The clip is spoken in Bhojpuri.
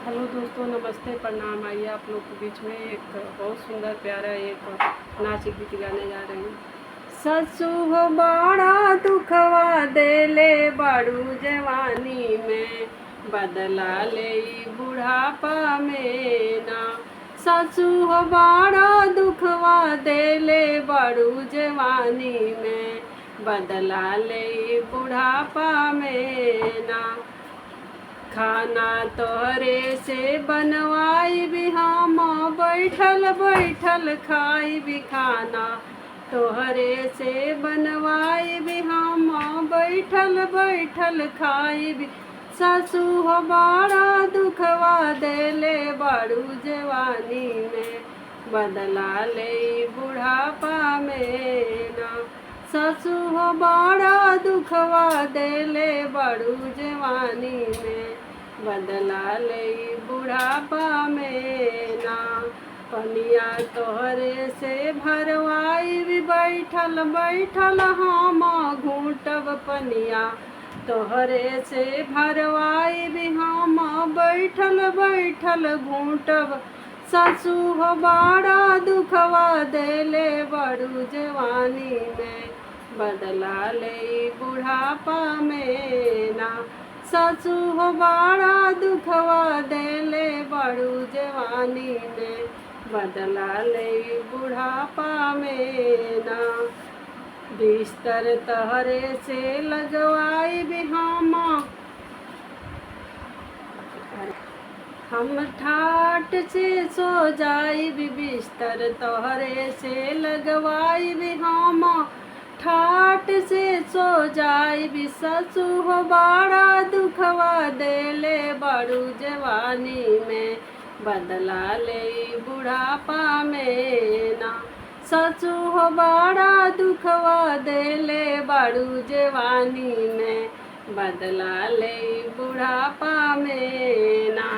हेलो दोस्तों, नमस्ते, प्रणाम। आइए आप लोग के बीच में एक बहुत सुंदर प्यारा एक नाच गीत गाने जा रहे हैं। ससु हो बड़ा दुखवा देले बड़ू जवानी में, बदला ले बुढ़ापा में ना। ससु हो बड़ा दुखवा देले बड़ू जवानी में, बदला ले बुढ़ापा में ना। खाना तोहरे से बनवाई भी हम, बैठल बैठल खाई भी। खाना तोहरे से बनवाई भी हम, बैठल बैठल खाई भी। सासू हो बड़ा दुखवा देले बड़ू जवानी में, बदला ले बुढ़ापा में ना। सासू हो बड़ा दुखवा देले बड़ू जवानी में, बदला ले बुढ़ापा में ना। पनिया तोहरे से भरवाई भी, बैठल बैठल हम घूटब। पनिया तोहरे से भरवाई भी हम, बैठल बैठल घूटब। सासू हो बड़ा दुखवा देले बड़ू जवानी में, बदला ले बुढ़ापा में ना। सासू हो बड़ा दुखवा देले बड़ू जवानी में, बदला ले बुढ़ापा में ना। बिस्तर तोहरे से लगवाई भी हम ठाट से सो जाई भी। बिस्तर तोहरे से लगवाई भी हम, ठाट से सो जाई भी। ससु हो बड़ा दुखवा देले बड़ू जवानी में, बदला ले बुढ़ापा में ना। ससु हो बड़ा दुखवा देले बड़ू जवानी में, बदला ले बुढ़ापा में ना।